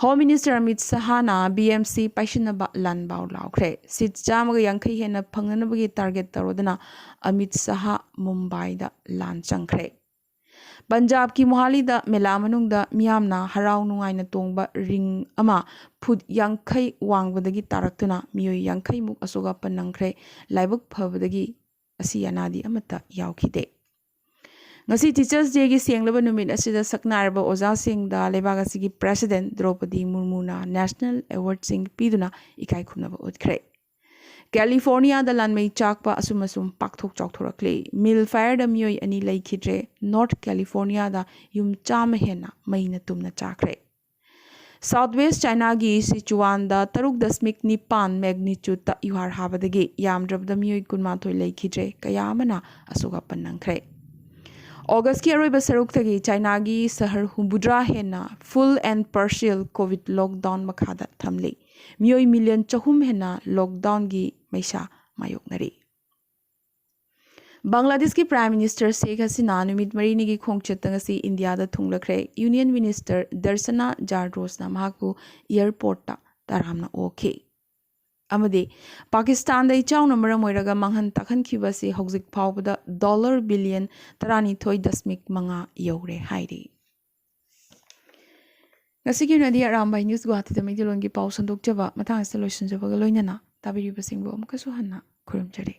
Home Minister Amit Shahꯅ B M C ꯄꯥꯏꯁꯤꯟꯅꯕ ꯂꯥꯟꯕꯥꯎ ꯂꯥꯎꯈ꯭ꯔꯦ꯫ Seat ꯆꯥꯝꯃꯒ ꯌꯥꯡꯈꯩ ꯍꯦꯟꯅ ꯐꯪꯅꯅꯕꯒꯤ target ꯇꯧꯔꯗꯨꯅ Amit Shah ꯃꯨꯝꯕꯥꯏꯗ ꯂꯥꯟ ꯆꯪꯈ꯭ꯔꯦ꯫ ꯄꯟꯖꯥꯕꯀꯤ ꯃꯣꯍꯥꯂꯤꯗ ꯃꯦꯂꯥ ꯃꯅꯨꯡꯗ ꯃꯤꯌꯥꯝꯅ ꯍꯔꯥꯎ ꯅꯨꯡꯉꯥꯏꯅ ꯇꯣꯡꯕ ring ꯑꯃ foot ꯌꯥꯡꯈꯩ ꯋꯥꯡꯕꯗꯒꯤ ꯇꯥꯔꯛꯇꯨꯅ ꯃꯤꯑꯣꯏ ꯌꯥꯡꯈꯩꯃꯨꯛ ꯑꯁꯣꯛ ꯑꯄꯟ ꯅꯪꯈ꯭ꯔꯦ꯫ ꯂꯥꯏꯕꯛ ꯐꯕꯗꯒꯤ ꯑꯁꯤ ꯑꯅꯥꯗꯤ ꯑꯃꯠꯇ ꯌꯥꯎꯈꯤꯗꯦ꯫ ꯉꯁꯤ Teachers Dayꯒꯤ ꯁꯦꯡꯂꯕ ꯅꯨꯃꯤꯠ ꯑꯁꯤꯗ ꯁꯛꯅꯥꯏꯔꯕ ꯑꯣꯖꯥꯁꯤꯡꯗ ꯂꯩꯕꯥꯛ ꯑꯁꯤꯒꯤ President ꯗ꯭ꯔꯧꯄꯗꯤ ꯃꯨꯔꯃꯨꯅ National Awardꯁꯤꯡ ꯄꯤꯗꯨꯅ ꯏꯀꯥꯏ ꯈꯨꯝꯅꯕ ꯎꯠꯈ꯭ꯔꯦ꯫ ꯀꯦꯂꯤꯐꯣꯔꯅꯤꯌꯥꯗ ꯂꯥꯟꯃꯩ ꯆꯥꯛꯄ ꯑꯁꯨꯝ ꯑꯁꯨꯝ ꯄꯥꯛꯊꯣꯛ ꯆꯥꯎꯊꯣꯔꯛꯂꯤ꯫ Mill Fireꯗ ꯃꯤꯑꯣꯏ ꯑꯅꯤ ꯂꯩꯈꯤꯗ꯭ꯔꯦ꯫ North Californiaꯗ ꯌꯨꯝ ꯆꯥꯝꯃ ꯍꯦꯟꯅ ꯃꯩꯅ ꯇꯨꯝꯅ ꯆꯥꯈ꯭ꯔꯦ꯫ South West Chinaꯒꯤ Sichuanꯗ ꯇꯔꯨꯛ ꯗꯁꯃꯤꯛ ꯅꯤꯄꯥꯟ magnitudeꯇ ꯌꯨꯍꯥꯔ ꯍꯥꯕꯗꯒꯤ ꯌꯥꯝꯗ꯭ꯔꯕꯗ ꯃꯤꯑꯣꯏ ꯀꯨꯟꯃꯥꯊꯣꯏ ꯂꯩꯈꯤꯗ꯭ꯔꯦ, ꯀꯌꯥ ꯑꯃꯅ ꯑꯁꯣꯛ ꯑꯄꯟ ꯅꯪꯈ꯭ꯔꯦ꯫ Augustꯀꯤ ꯑꯔꯣꯏꯕ ꯁꯔꯨꯛꯇꯒꯤ Chinaꯒꯤ ꯁꯍꯔ ꯍꯨꯝꯐꯨꯇꯔꯥ ꯍꯦꯟꯅ full and partial COVID lockdown ꯃꯈꯥꯗ ꯊꯝꯂꯤ꯫ ꯃꯤꯑꯣꯏ million ꯆꯍꯨꯝ ꯍꯦꯟꯅ lockdownꯒꯤ ꯃꯩꯁꯥ ꯃꯥꯌꯣꯛꯅꯔꯤ꯫ ꯕꯪꯒ꯭ꯂꯥꯗꯦꯁꯀꯤ Prime Minister Sheikh Hasina ꯅꯨꯃꯤꯠ ꯃꯔꯤꯅꯤꯒꯤ ꯈꯣꯡꯆꯠꯇ ꯉꯁꯤ ꯏꯟꯗꯤꯌꯥꯗ ꯊꯨꯡꯂꯈ꯭ꯔꯦ꯫ Union Minister Darsana Jardosꯅ ꯃꯍꯥꯛꯄꯨ airportꯇ ꯇꯔꯥꯝꯅ ꯑꯣꯛꯈꯤ꯫ ꯑꯃꯗꯤ ꯄꯥꯀꯤꯁꯇꯥꯟꯗ ꯏꯆꯥꯎꯅ ꯃꯔꯝ ꯑꯣꯏꯔꯒ ꯃꯥꯡꯍꯟ ꯇꯥꯛꯍꯟꯈꯤꯕ ꯑꯁꯤ ꯍꯧꯖꯤꯛ ꯐꯥꯎꯕꯗ dollar billion ꯇꯔꯥꯅꯤꯊꯣꯏ ꯗꯁꯃꯤꯛ ꯃꯉꯥ ꯌꯧꯔꯦ ꯍꯥꯏꯔꯤ꯫ ꯉꯁꯤꯒꯤ ꯑꯣꯏꯅꯗꯤ ꯑꯔꯥꯝꯕꯥꯏ News ꯒꯨꯋꯥꯍꯥꯇꯤꯗ ꯃꯩꯇꯩꯂꯣꯟꯒꯤ ꯄꯥꯎ ꯁꯟꯗꯣꯛꯆꯕ ꯃꯇꯥꯡ ꯑꯁꯤꯗ ꯂꯣꯏꯁꯤꯟꯖꯕꯒ ꯂꯣꯏꯅꯅ ꯇꯥꯕꯤꯔꯤꯕꯁꯤꯡꯕꯨ ꯑꯃꯨꯛꯀꯁꯨ ꯍꯟꯅ ꯈꯨꯔꯨꯝꯖꯔꯤ꯫